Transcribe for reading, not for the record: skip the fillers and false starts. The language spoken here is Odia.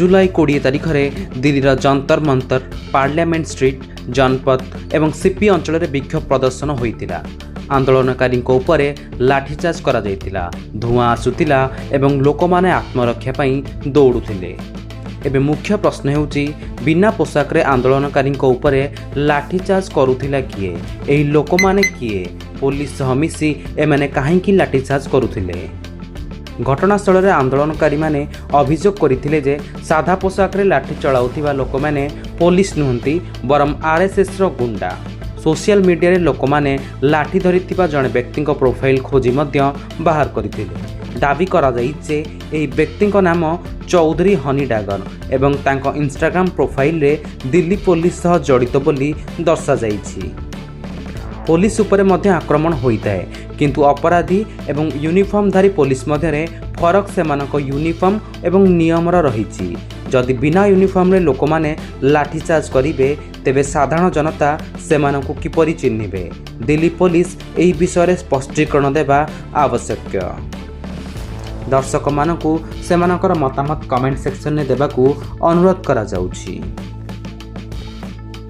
ଜୁଲାଇ 20 ତାରିଖରେ ଦିଲ୍ଲୀର ଯନ୍ତର ମନ୍ତର, ପାର୍ଲାମେଣ୍ଟ ଷ୍ଟ୍ରିଟ୍, ଜନପଥ ଏବଂ ସିପି ଅଞ୍ଚଳରେ ବିକ୍ଷୋଭ ପ୍ରଦର୍ଶନ ହୋଇଥିଲା। ଆନ୍ଦୋଳନକାରୀଙ୍କ ଉପରେ ଲାଠିଚାର୍ଜ କରାଯାଇଥିଲା, ଧୂଆଁ ଆସୁଥିଲା ଏବଂ ଲୋକମାନେ ଆତ୍ମରକ୍ଷା ପାଇଁ ଦୌଡ଼ୁଥିଲେ। ଏବେ ମୁଖ୍ୟ ପ୍ରଶ୍ନ ହେଉଛି, ବିନା ପୋଷାକରେ ଆନ୍ଦୋଳନକାରୀଙ୍କ ଉପରେ ଲାଠିଚାର୍ଜ କରୁଥିଲା କିଏ? ଏହି ଲୋକମାନେ କିଏ? ପୋଲିସ ସହ ମିଶି ଏମାନେ କାହିଁକି ଲାଠିଚାର୍ଜ କରୁଥିଲେ? ଘଟଣାସ୍ଥଳରେ ଆନ୍ଦୋଳନକାରୀମାନେ ଅଭିଯୋଗ କରିଥିଲେ ଯେ ସାଧା ପୋଷାକରେ ଲାଠି ଚଳାଉଥିବା ଲୋକମାନେ ପୋଲିସ ନୁହନ୍ତି, ବରଂ ଆର୍ଏସ୍ଏସ୍ର ଗୁଣ୍ଡା। ସୋସିଆଲ ମିଡିଆରେ ଲୋକମାନେ ଲାଠି ଧରିଥିବା ଜଣେ ବ୍ୟକ୍ତିଙ୍କ ପ୍ରୋଫାଇଲ ଖୋଜି ମଧ୍ୟ ବାହାର କରିଥିଲେ। ଦାବି କରାଯାଇଛି ଯେ ଏହି ବ୍ୟକ୍ତିଙ୍କ ନାମ ଚୌଧୁରୀ ହନି ଡାଗର ଏବଂ ତାଙ୍କ ଇନଷ୍ଟାଗ୍ରାମ ପ୍ରୋଫାଇଲରେ ଦିଲ୍ଲୀ ପୋଲିସ ସହ ଜଡ଼ିତ ବୋଲି ଦର୍ଶାଯାଇଛି। ପୋଲିସ ଉପରେ ମଧ୍ୟ ଆକ୍ରମଣ ହୋଇଥାଏ, କିନ୍ତୁ ଅପରାଧୀ ଏବଂ ୟୁନିଫର୍ମଧାରୀ ପୋଲିସ ମଧ୍ୟରେ ଫରକ ସେମାନଙ୍କ ୟୁନିଫର୍ମ ଏବଂ ନିୟମର ରହିଛି। ଯଦି ବିନା ୟୁନିଫର୍ମରେ ଲୋକମାନେ ଲାଠିଚାର୍ଜ କରିବେ, ତେବେ ସାଧାରଣ ଜନତା ସେମାନଙ୍କୁ କିପରି ଚିହ୍ନିବେ? ଦିଲ୍ଲୀ ପୋଲିସ ଏହି ବିଷୟରେ ସ୍ପଷ୍ଟୀକରଣ ଦେବା ଆବଶ୍ୟକ। ଦର୍ଶକମାନଙ୍କୁ ସେମାନଙ୍କର ମତାମତ କମେଣ୍ଟ ସେକ୍ସନରେ ଦେବାକୁ ଅନୁରୋଧ କରାଯାଉଛି।